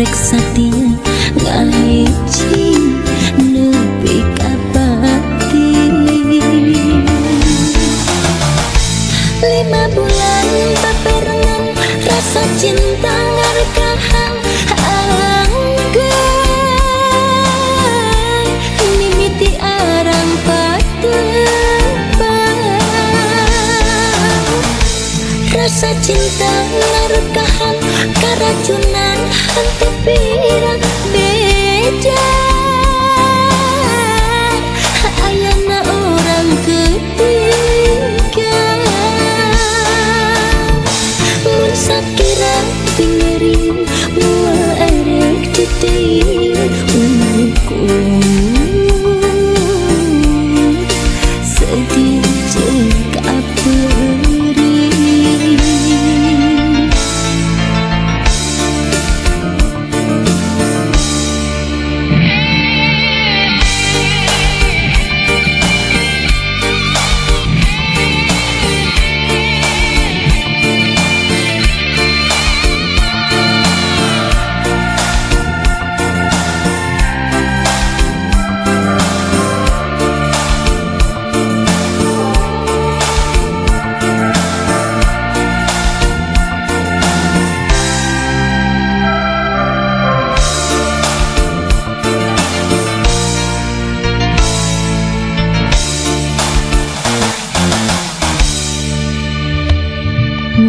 rek satia ngahiji nepi ka pati. 5 bulan babarengan rasa cinta ngarkahan angga mimiti arang patepang. Rasa cinta ngarkahan karacunan hantu pirang beja ayana orang ketiga. Mun sakira tingering moal erek deui unggul sedih jeung kaperih.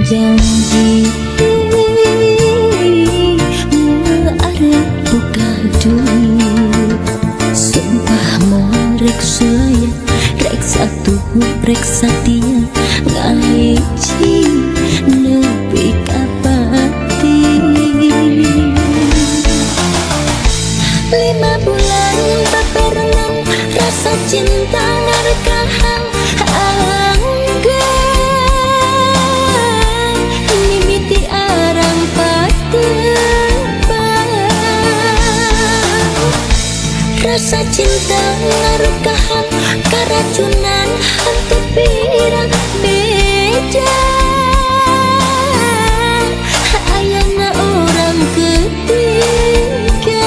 Janji moal arek buka duit, sumpah moal rek sulaya rek satuhu rek satia ngahiji nepi ka pati. 5 bulan babarengan rasa cinta ngarkahan angga mimiti arang patepang. Rasa cinta ngarukahan karacunan hantu pirang beja ayana orang ketiga.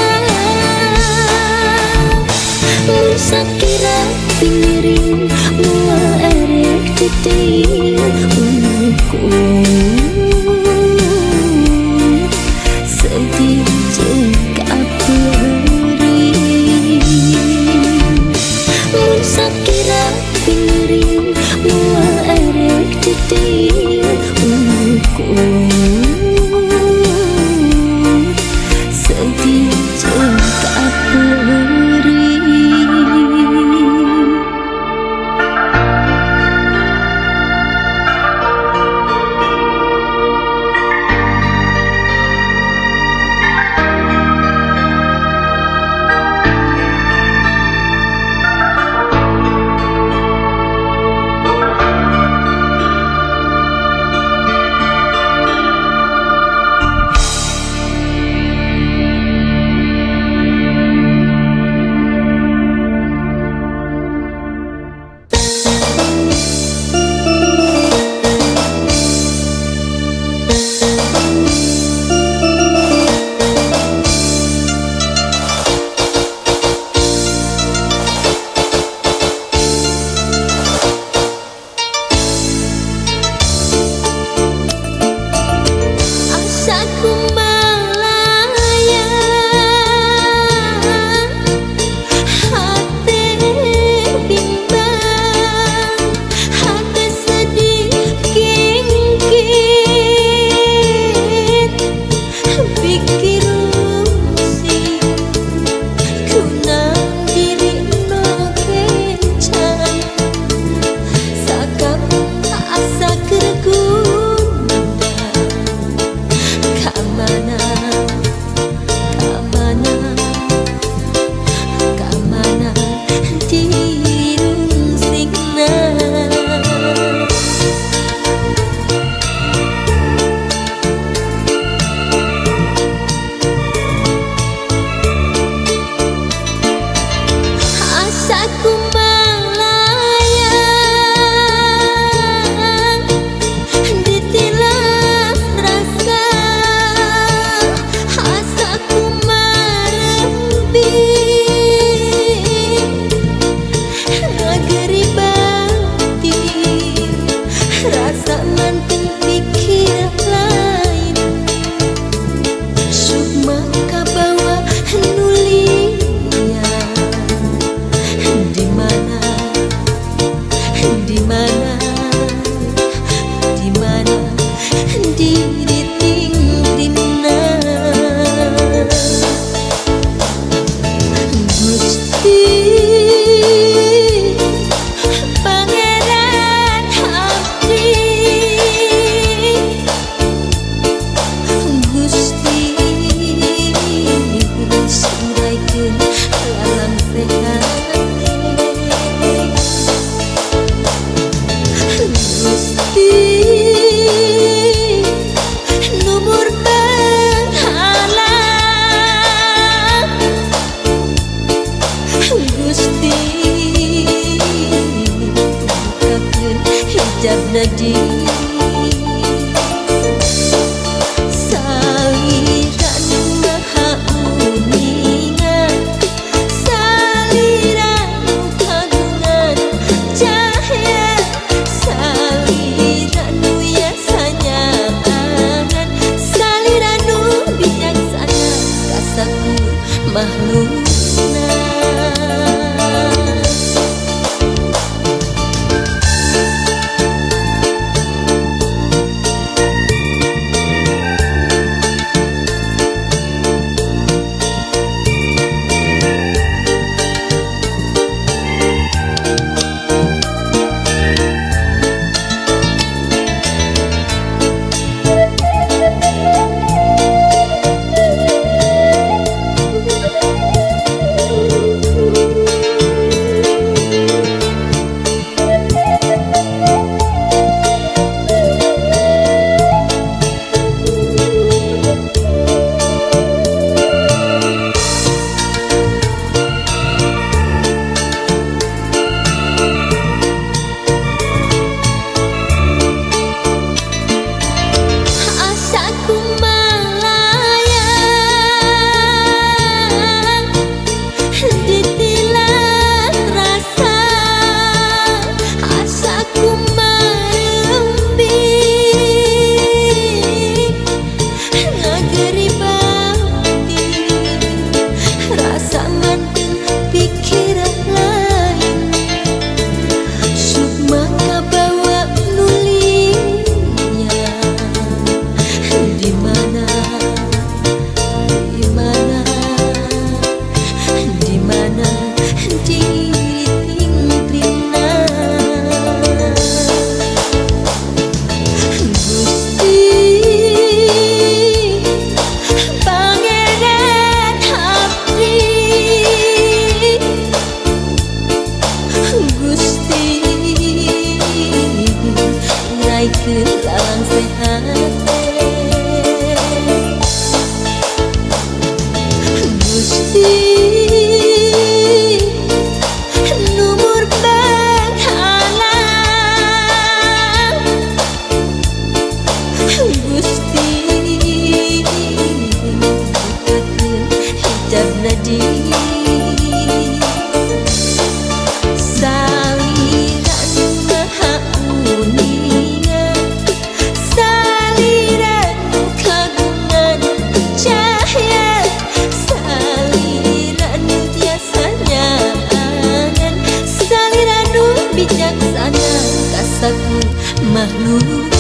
Mun sakira pingiring moal erek deui unggul sedih jeung kaperih. Mun sakira pingiring moal erek deui unggul sedih jeung kaperih. Rasa manteng pikir lain Sukma kabawa nulinya. Di mana, di mana, di mana diri tingrimna. Gusti Pangeran abdi, Gusti suraikeun alam sehat. Gusti numur penghalang, Gusti bukakeun hijabna diri. Salira nu maha uninga, salira nu kagungan cahya, salira nu yasanya angan, salira nu bijaksana kasakur makhlukna. Asaku malayang ditilat rasa, asaku marembi ngageri batin, rasa manteng pikiran lain Sukma kabawa nulinya. Di mana, di mana, di mana diri tingtrina. Gusti Pangeran abdi, Gusti ngaikeun lalang sehat. Gusti numur penghalang, Gusti bukakeun hijabna diri. Salira nu maha uninga, salira nu kagungan cahya, salira nu biasanya angan, salira nu bijaksana kasaku makhlukna.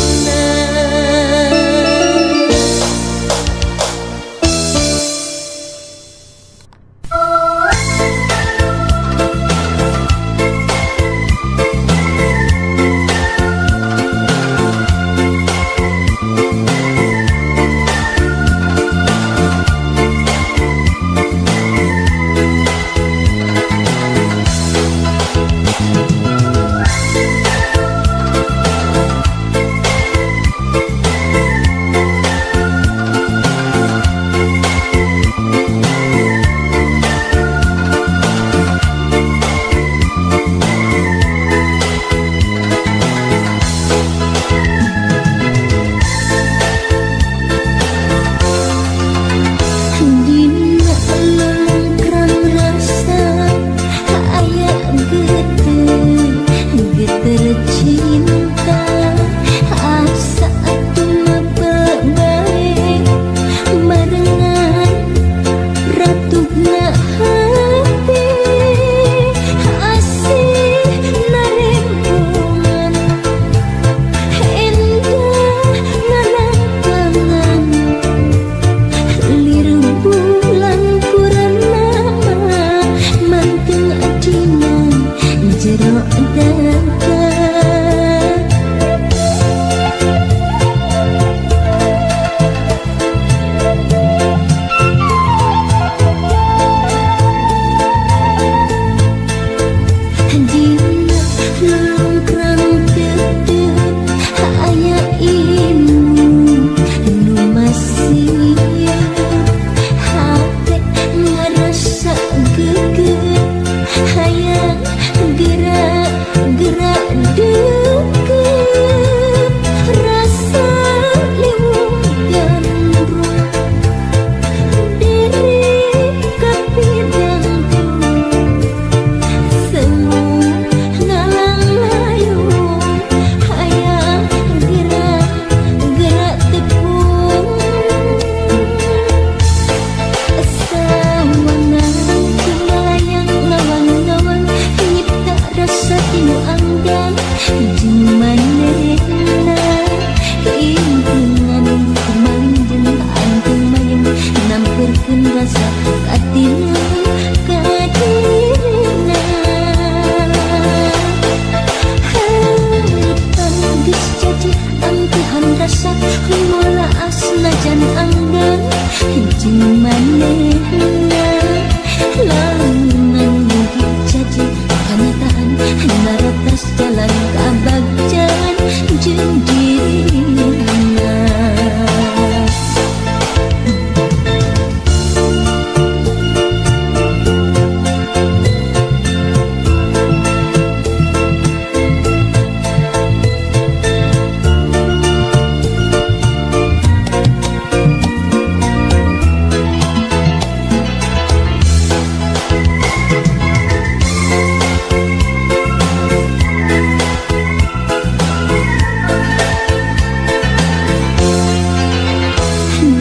Maratas jalan kabagjan jeung dirina.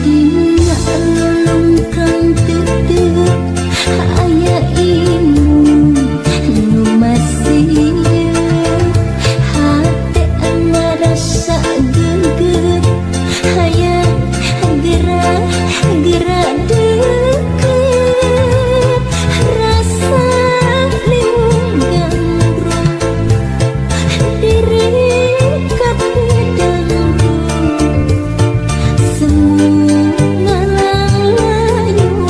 Dina lolongkang tetep aya imun nu masih hate ngarasa geget hayang gerak gerak deket rasa liung ganggrong diri kapidangdung semu ngalang-layung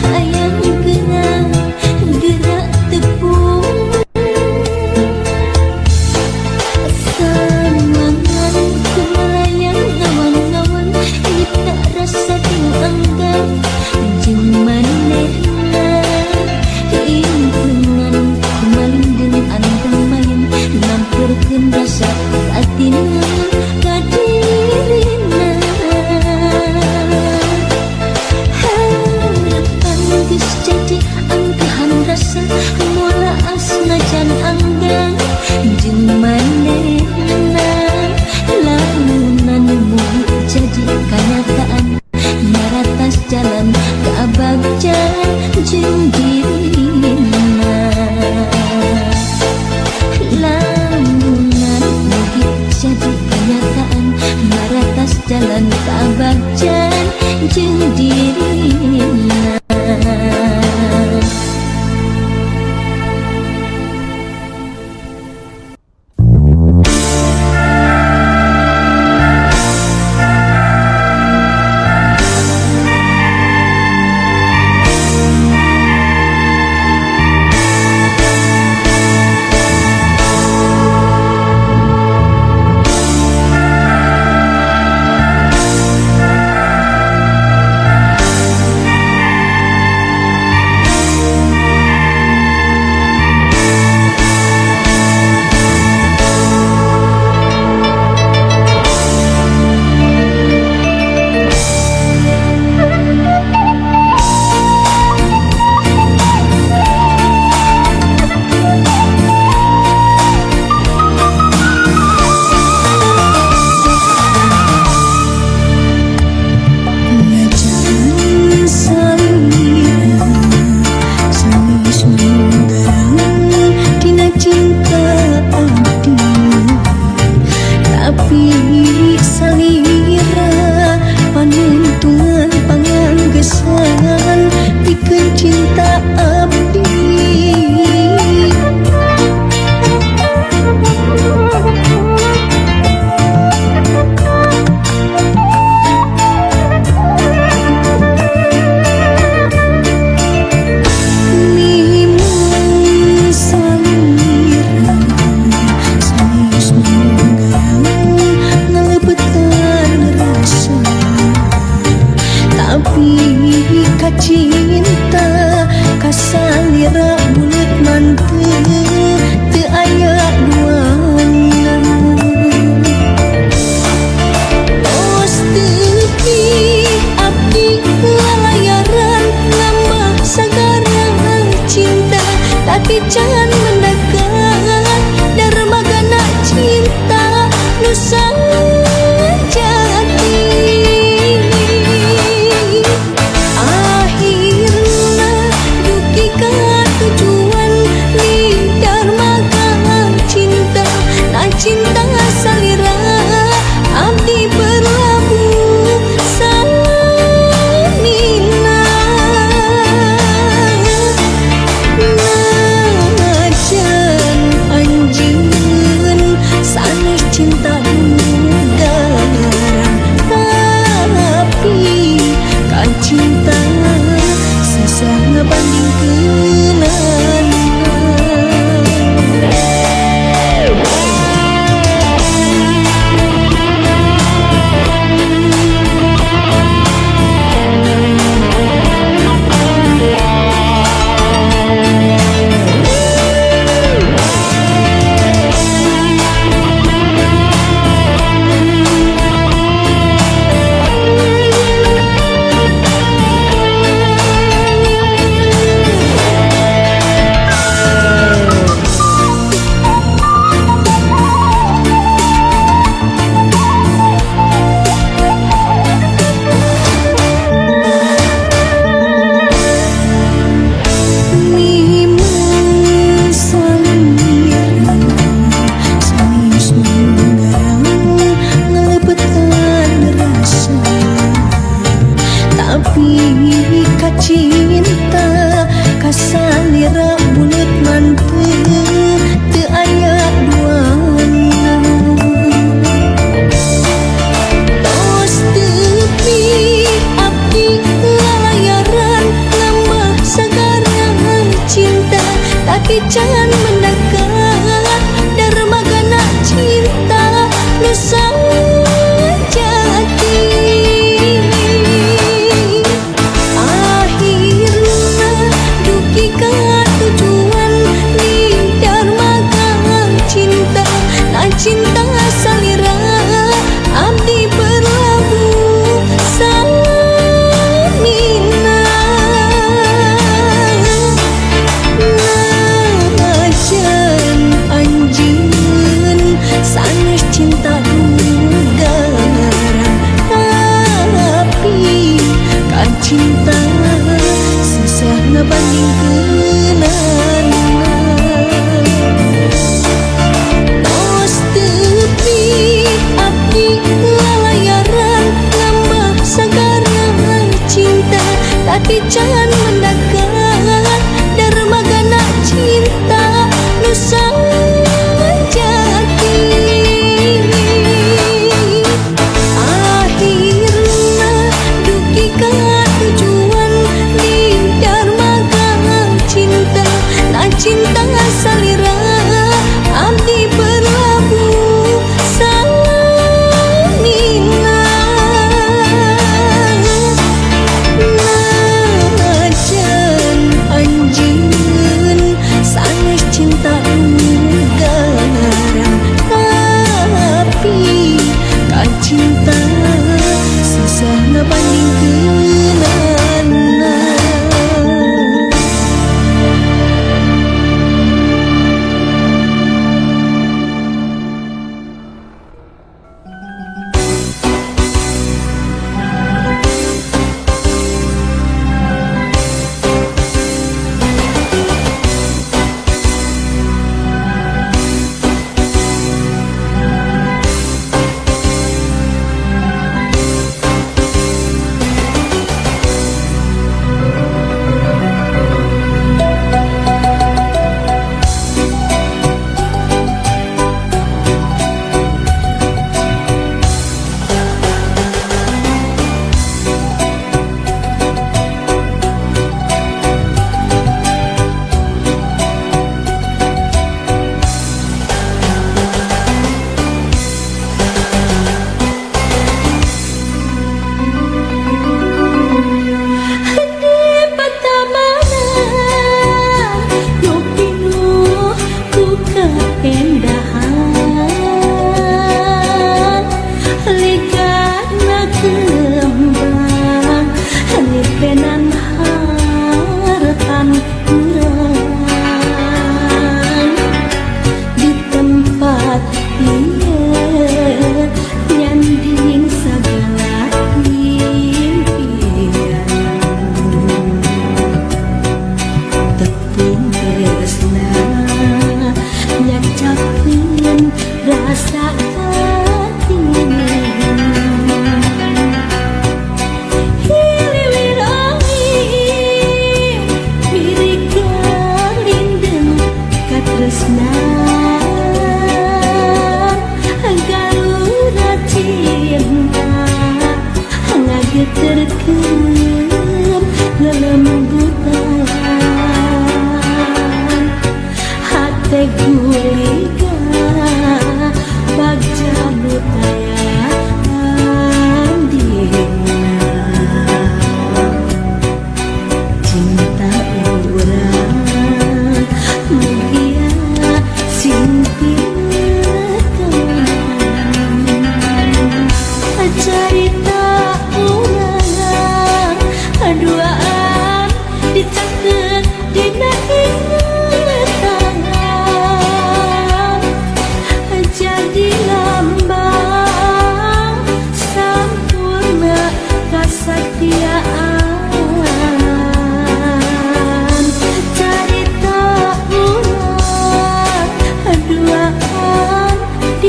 hayang gerak gerak tepung sawangan kumalayang ngawang-ngawang nyipta rasa nu anggar jeung manehna impungan kumalindung anteng main namperkeun rasa atina ka dirina. Harapan geus jadi angkehan rasa moal asnajan anggang jeung manehna lamunan mugi jadi kanyataan maratas jalan kabagjan jeung dirina. Lamunan mugi jadi kenyataan maratas jalan kabagjan jeung dirina.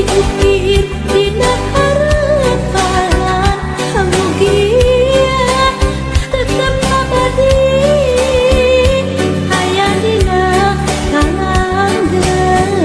Diukir dina harapan, mugia tetep abadi aya dina kalanggengan.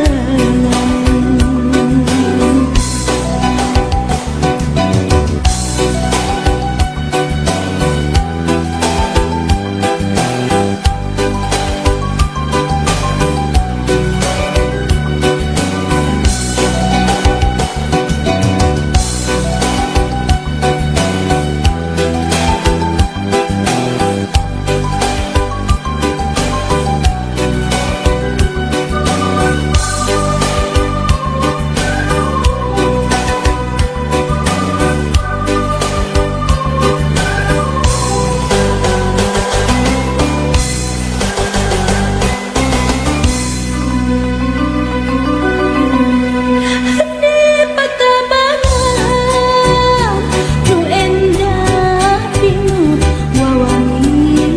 Di patabangan nu endah pinuh wawangi,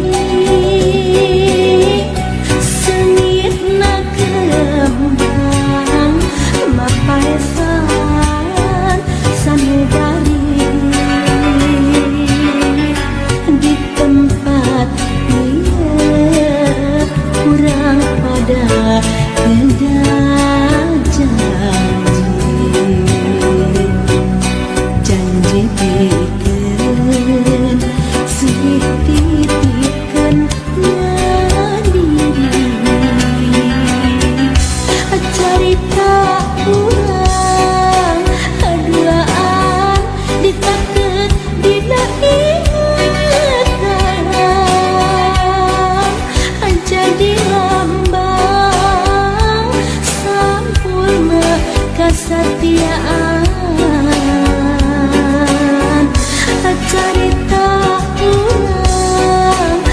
seungitna kembang mapaesan sanubari. Di tempat ieu urang pada kedah janji, janji pikeun silih titipkeun diri. Carita urang duaan ditaket dina ingatan, jadi lambang sampurna kasatiaan. Carita urang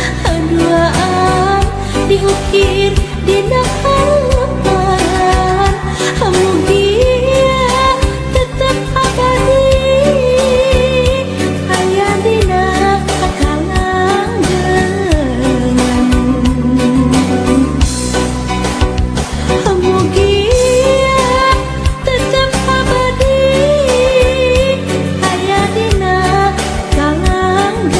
duaan diukir dina harapan, mugia tetep abadi aya dina kalanggengan. Mugia tetep abadi aya dina kalanggengan.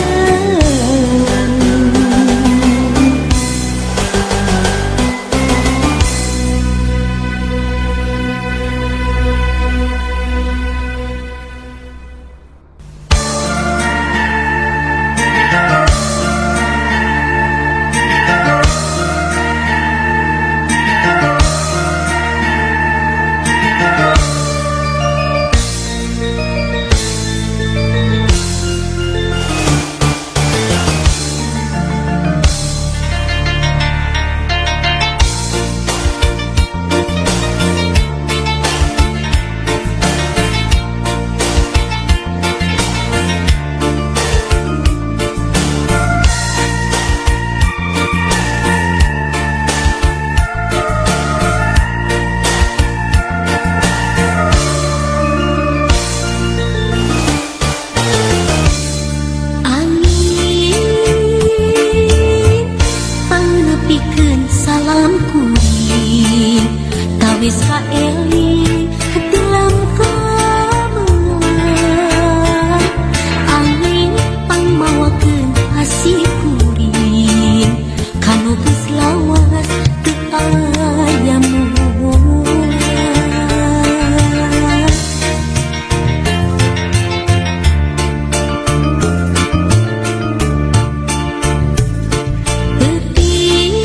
Angin pangnepikeun salam kuring, tawis kaeling tilam kamelang. Angin pangmawakeun asih kuring kanu geus lawas teu aya mulang. Peuting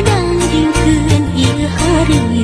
dangdingkeun ieu hari.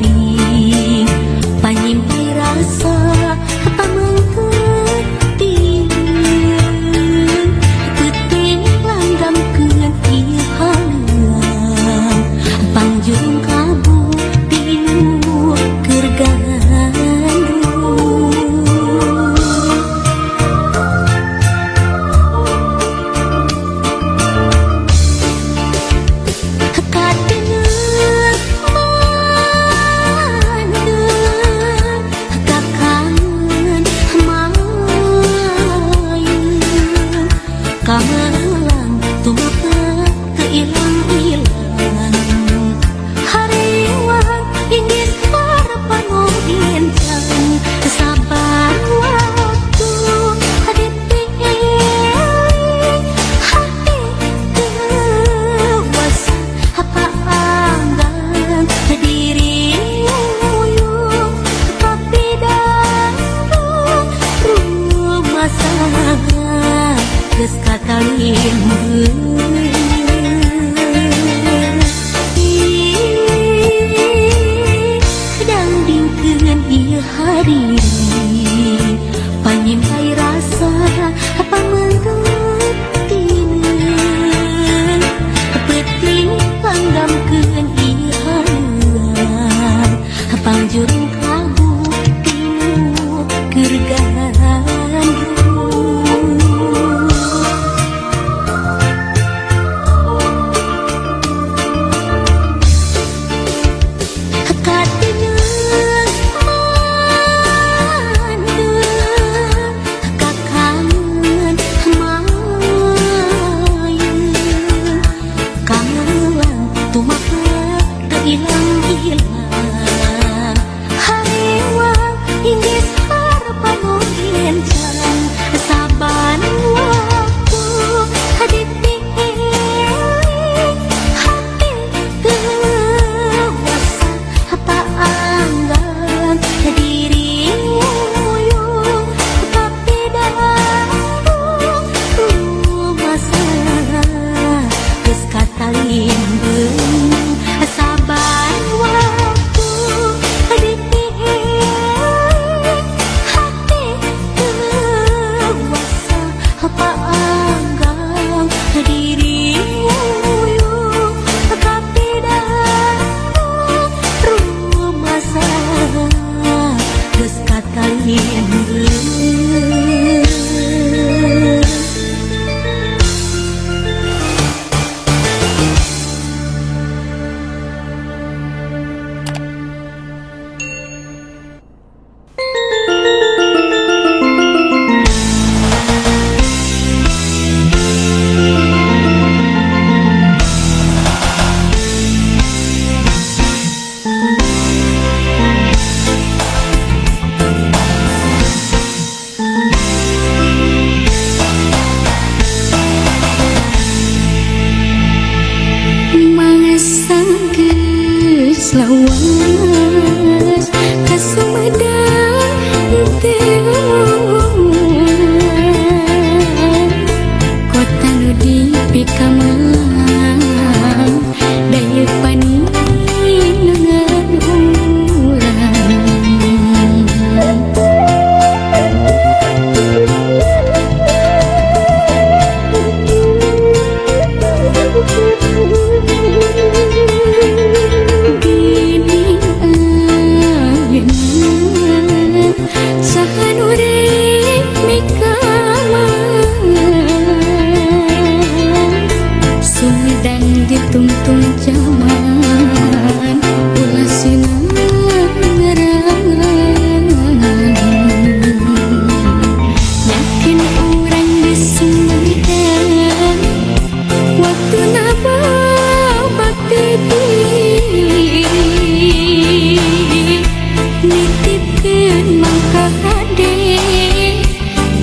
Lawas ka Sumedang teu kota nu dipikamelang daya paninengan urang. Gini ayeuna saha nu rek mikamelang Sumedang ditungtung jaman ulah sinarang yakin urang di Sumedang waktuna babak titi nitipkeun mangka hade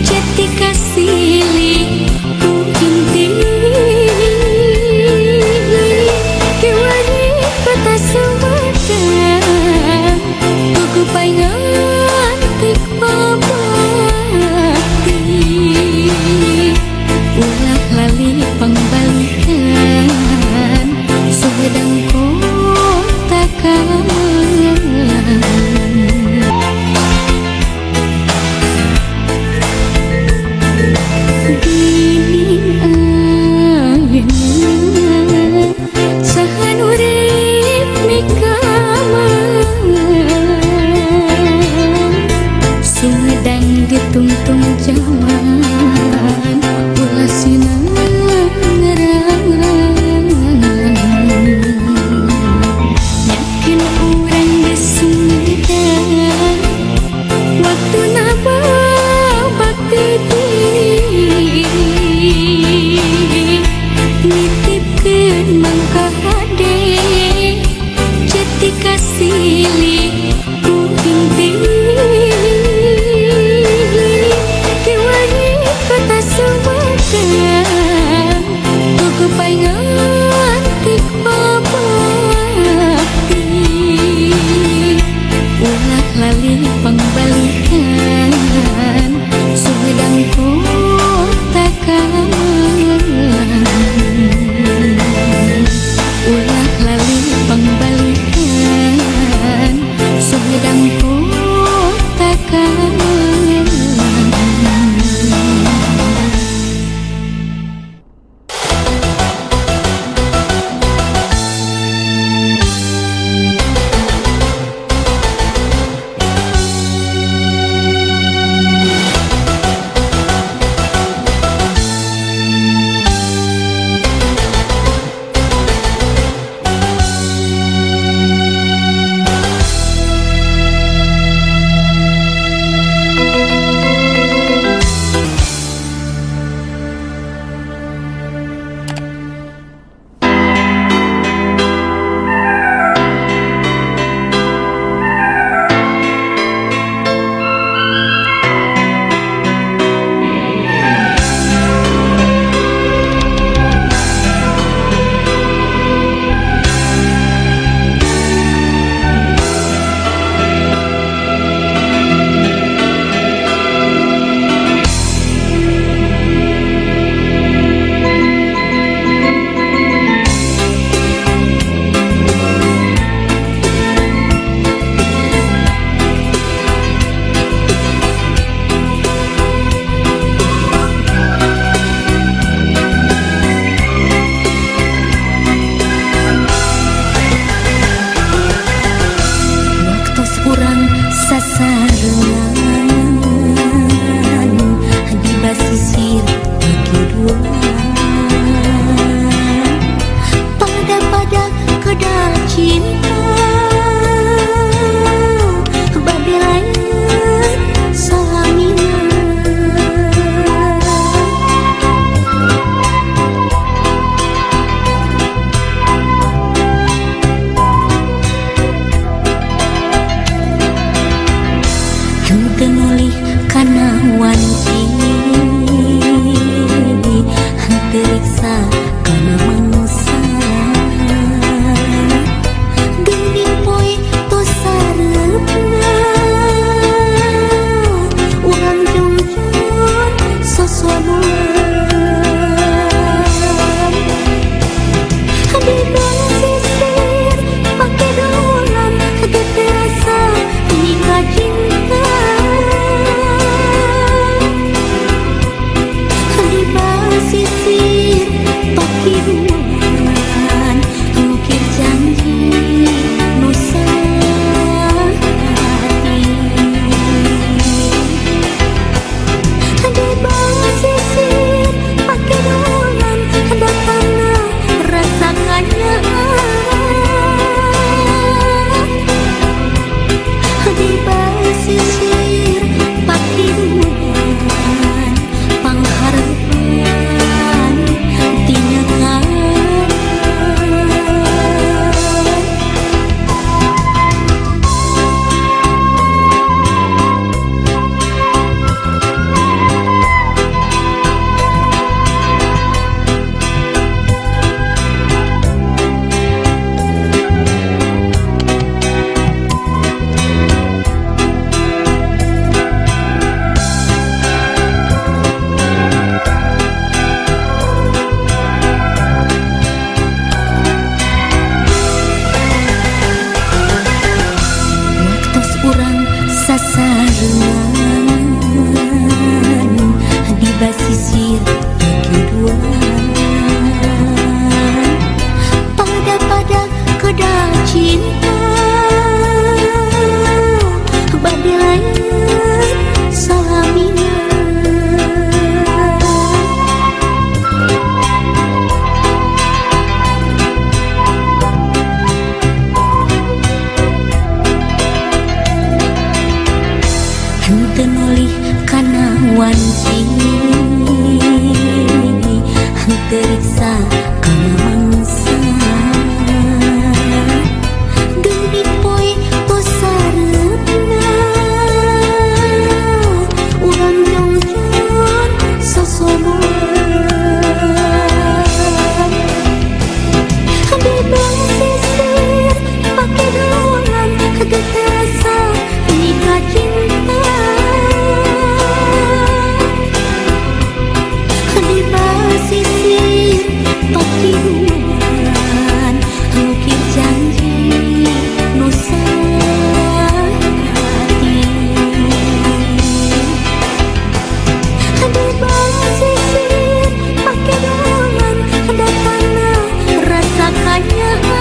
jati kasilih ku inti kiwari kota Sumedang tugu paingantik babakti ulah lali pangbalikan Sumedang kota kamelang. Gini ayeuna saha nu rek mikamelang Sumedang ditungtung jaman ulah sinarang yakin urang di Sumedang waktuna babak titi nitipkeun mangka hade jati kasilih ku inti kiwari kota Sumedang tugu paingantik babakti ulah lali pangbalikan Sumedang kota kamelang ulah lali pangbalikan Sumedang kota kamelang. Waktu urang sasarengan di basisir pakiduan pada-pada kedal cinta bade lain salamina. Henteu nulih kana wanci henteu riksa kana mangsa geuning poe. Geus terasa mika cinta. Di basisir pakiduan ngukir janji nu sejati. Di basisir pakiduan datangna rasa kanyaah.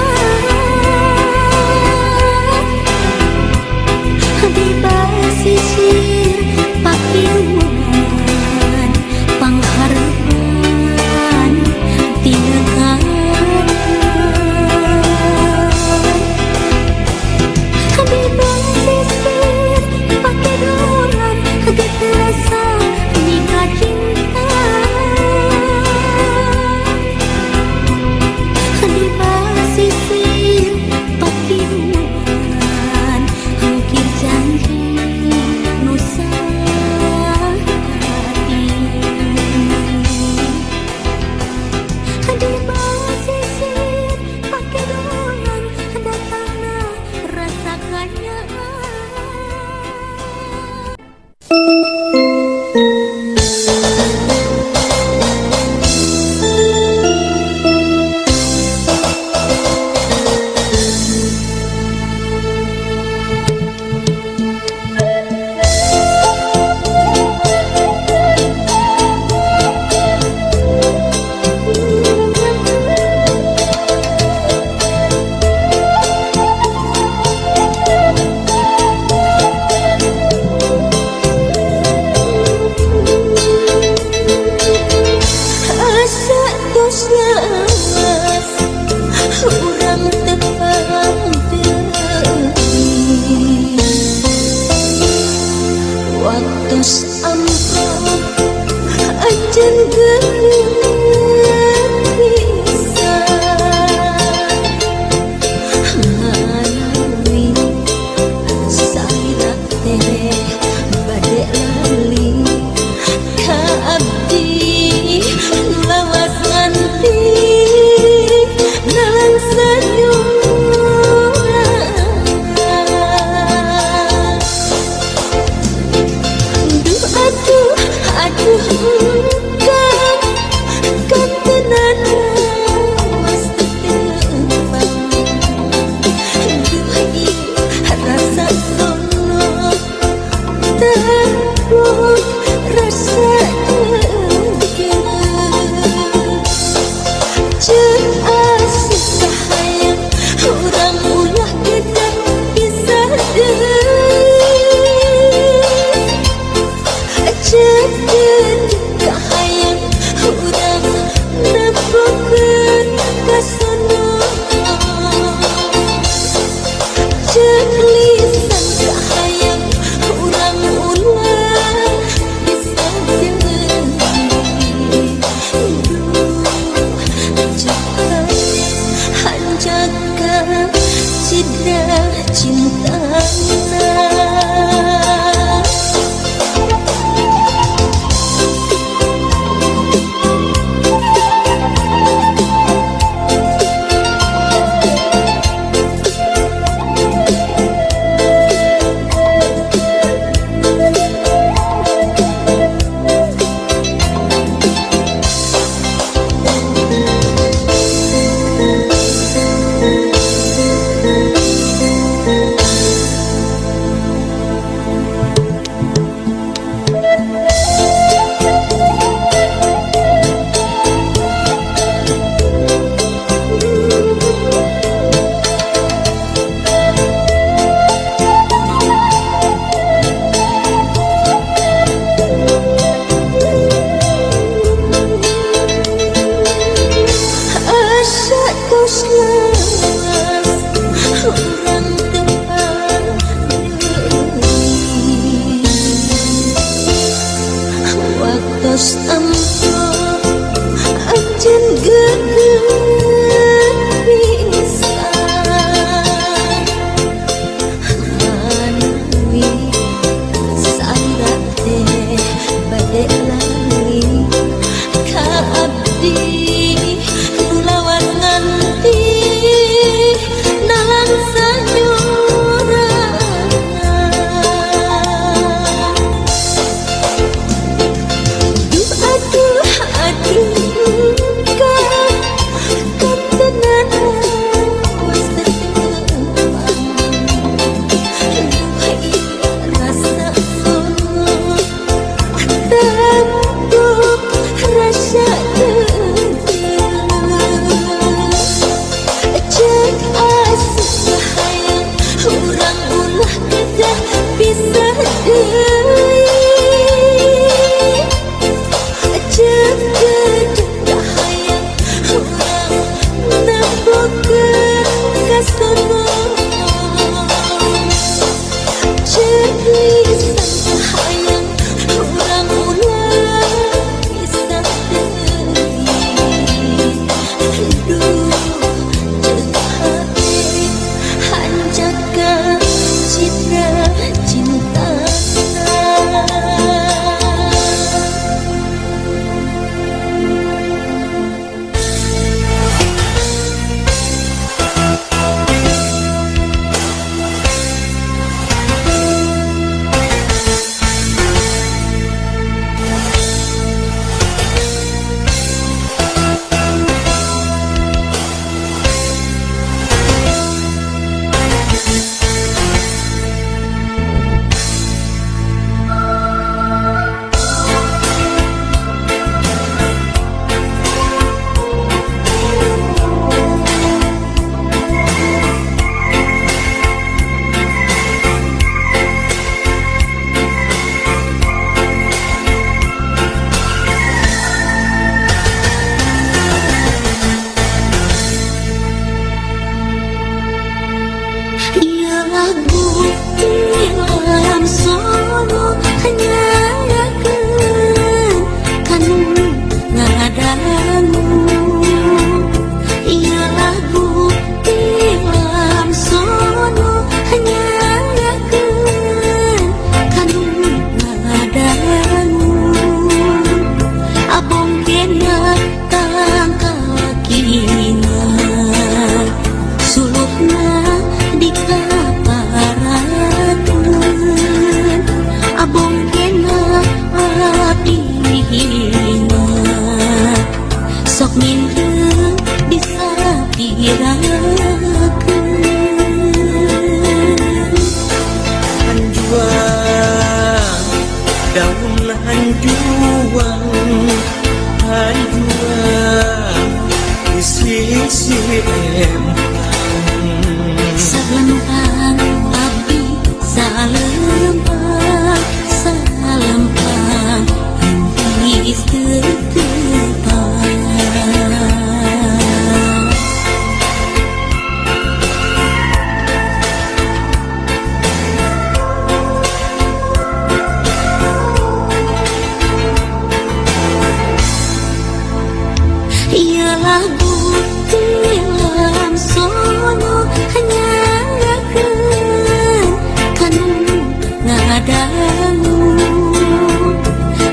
ngadangu.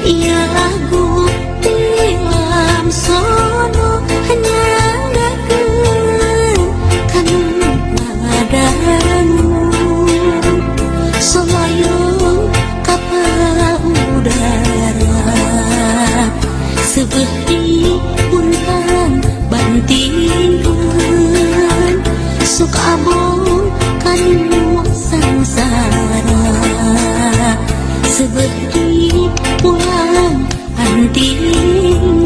Ieu lagu ti Lamsono nyanggakeun kanu ngadangu. Solayung kapal udara seubeuh di buntang bantingkeun, sok abong kanu sangsara seubeuh di pulang antingkeun.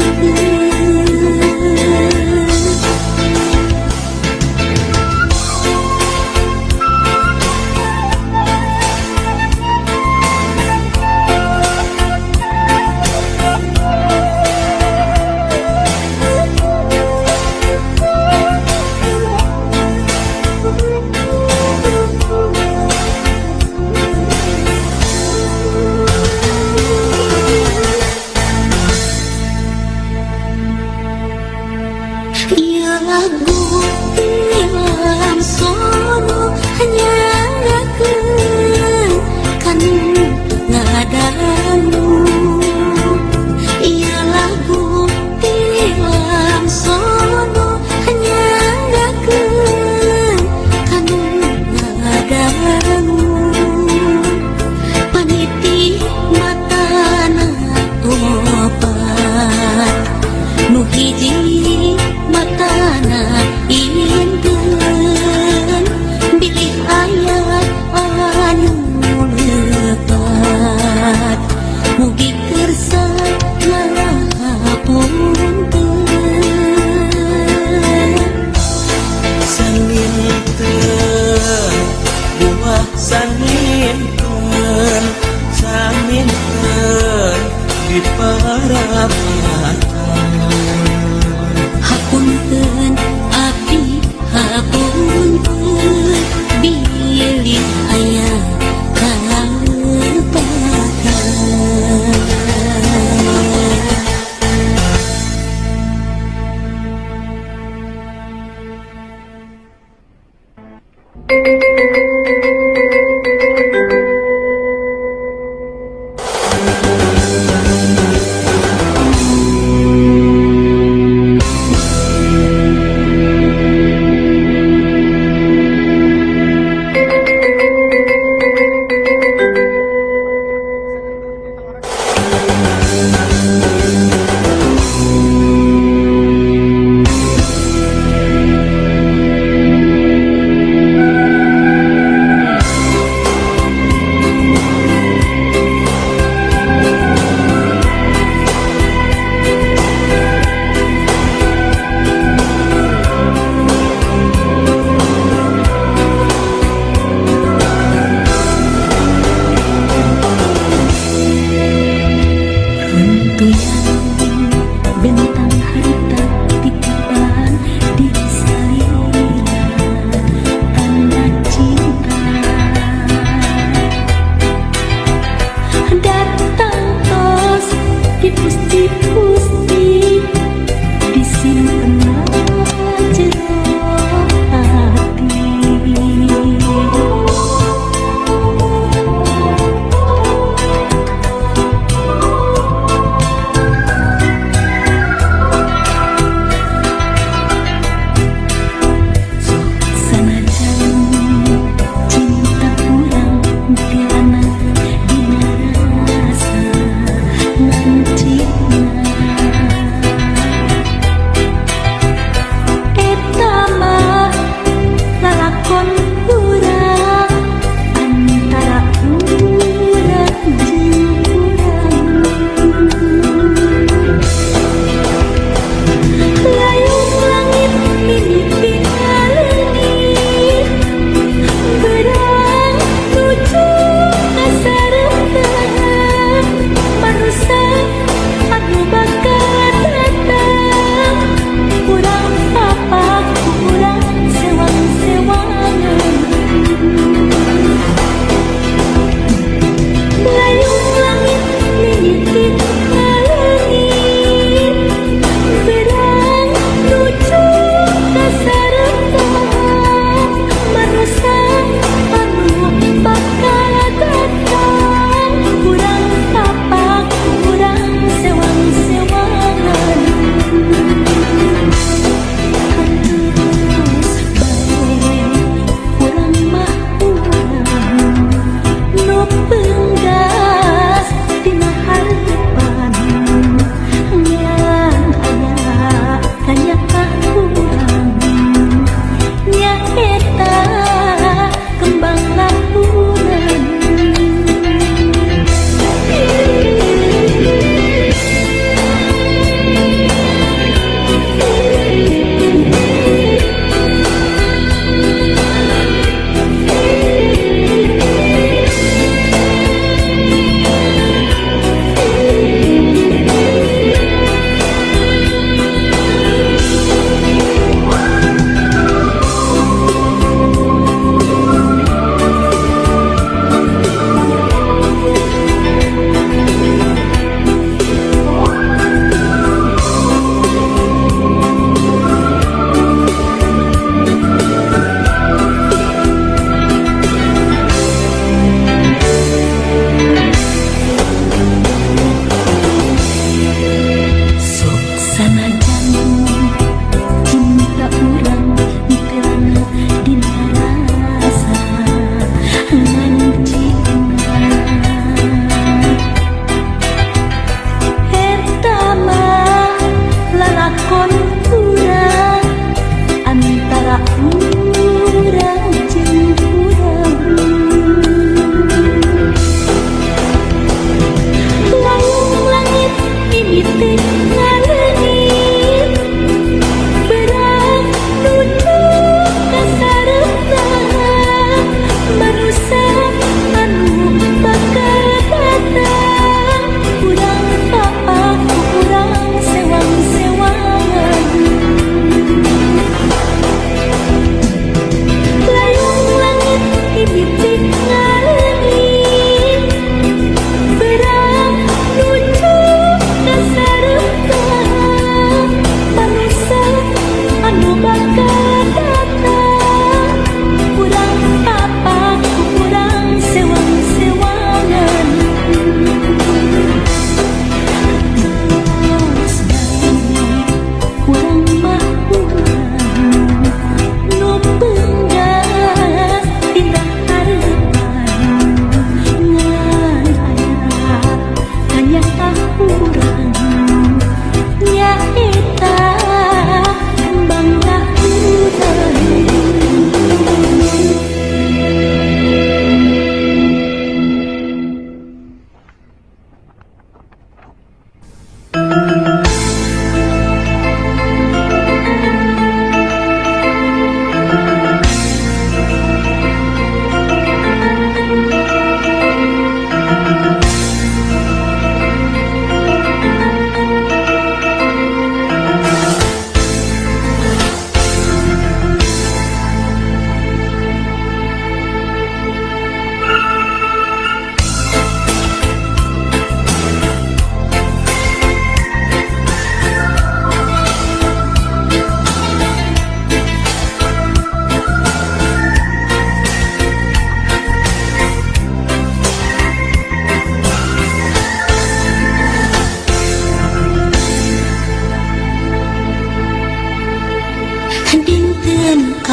Ieu lagu ti Lamsono nyanggakeun kanu ngadangu. Ieu lagu ti Lamsono nyanggakeun kanu ngadangu. Paniti matana opat, nu hiji matana inteun, bilih aya anu lepat mugi kersa ngahapunten. Saminten buah saminten, saminten di parapatan. Hapunten abdi, hapunten bilih aya kalepatan.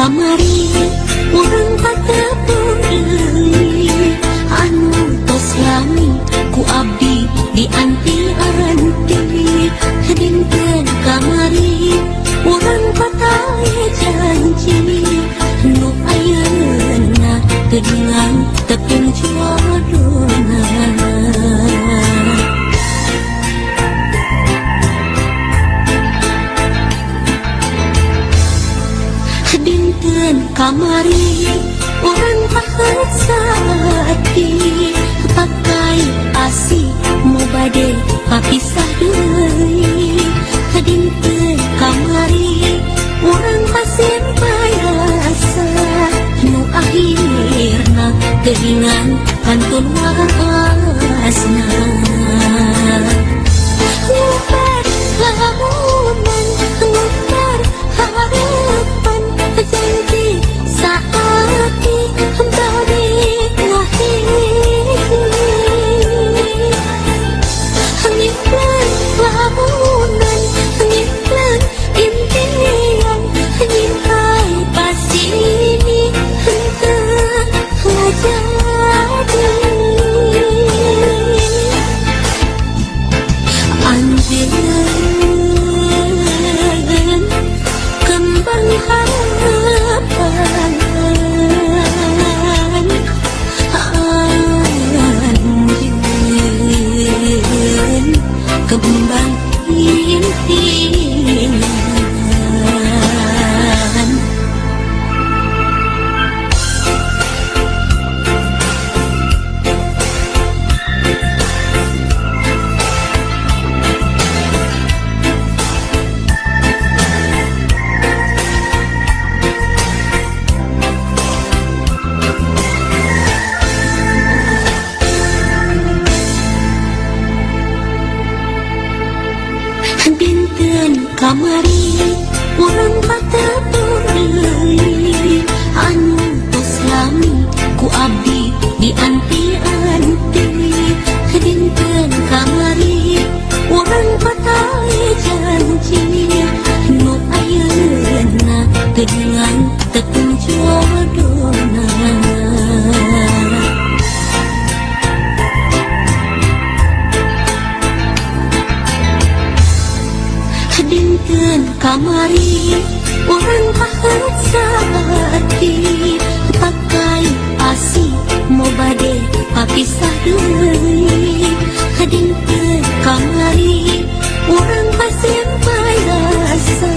Kamari urang patepung deui anu tos lami ku abdi dianti-anti. Dinten kamari urang patahe janji nu ayeuna teuing tepung jodona. Dinten kamari urang pahet saati pakai asi mu bade papisah deui. Dinten kamari urang pasimpai rasa nu akhirna geuningan kantun waasna. Ngubar lamunan ngubar harapan janji saati bade ngahiji. Ngimpleng lamunan ngimpleng impian nyintai pasini henteu ngajadi. Anjeun kembang harapan, anjeun kembang impian. Dinten kamari urang patepung deui anu tos lami ku abdi dianti-anti. Dinten kamari urang patahe janji nu ayeuna teuing tepung jodona. Dinten kamari urang pahet saati pakai asi mu bade papisah deui. Dinten kamari urang pasimpai rasa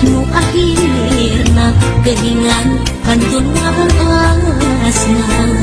nu akhirna geuningan kantun waasna.